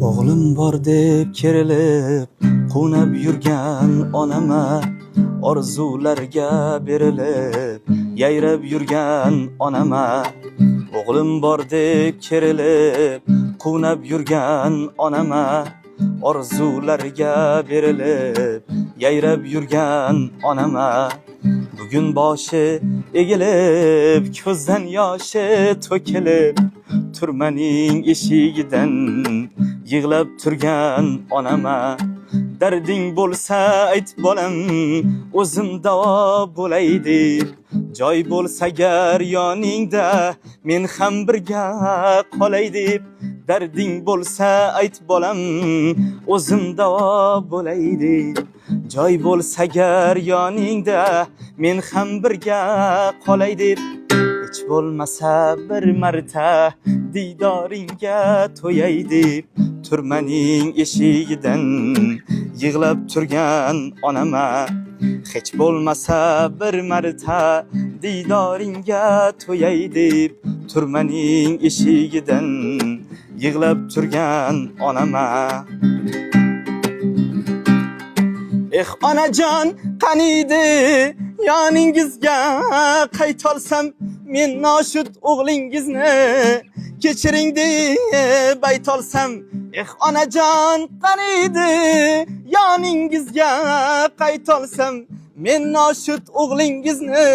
O'g'lim bor deb kerilib, quvnab yurgan onama, orzularga berilib, yayrab yurgan onama. O'g'lim bor deb kerilib, quvnab yurgan onama, orzularga berilib, yayrab yurgan onama. Bugun boshi egilib, ko'zdan yoshi to'kilib, turmaning eshigidan yig'lab turgan onama. Darding bo'lsa ayt, bolam, o'zim davo bo'lay deb. Joy bo'lsa agar yoningda, men ham birga qolay deb. Darding bo'lsa ayt, bolam, o'zim davo bo'lay deb. Joy bo'lsa agar yoningda, men ham birga qolay deb. Hech bo'lmasa bir marta diydoringga to'yay deb, turmaning eshigidan yig'lab turgan onama. Hech bo'lmasa bir marta diydoringga to'yay deb, turmaning eshigidan yig'lab turgan onama. Eh, onajon, qaniydi yoningizga qaytolsam, men noshud o'g'lingizni kechiring deb aytolsam. Eh, onajon, qaniydi yoningizga qaytolsam, men noshud o'g'lingizni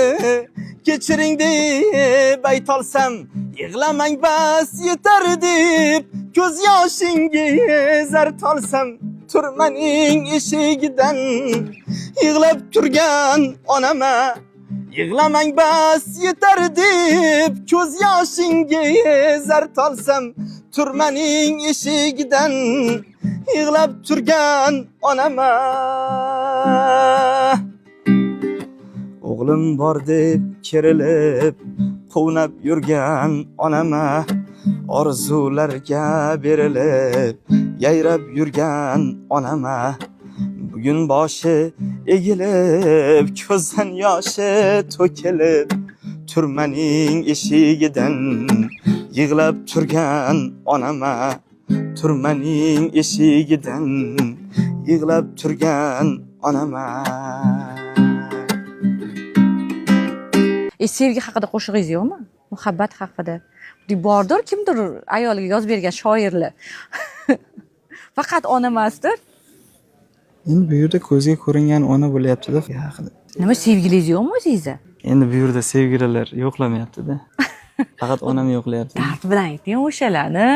kechiring deb aytolsam. Yig'lamang, bas, yetar deb ko'z yoshingiz artolsam, turmaning eshigidan yig'lab turgan onama. Yig'lamang, bas, yetar deb ko'z yoshingiz artolsam, turmaning eshigidan yig'lab turgan onama. O'g'lim bor deb kerilib, quvnab yurgan onama, orzularga berilib, yayrab yurgan onama. Bugun boshi egilib, ko'zdan yoshi to'kilib, turmaning eshigidan yig'lab turgan onama. Turmaning eshigidan yig'lab turgan onama. Sevgi haqida qo'shig'ingiz yo'qmi? Muhabbat haqida. Bordir, kimdir ayoliga yozib bergan shoirlar. Faqat ona emasdir. Endi bu yerda ko'zga ko'ringan ona bo'lyapti-da haqida. Nima, sevgilingiz yo'qmi o'zingizda? Endi bu yerda sevgililar yo'qlamayapti-da. Faqat onam yo'qlayapti. Dard bilan ayting o'shalarni.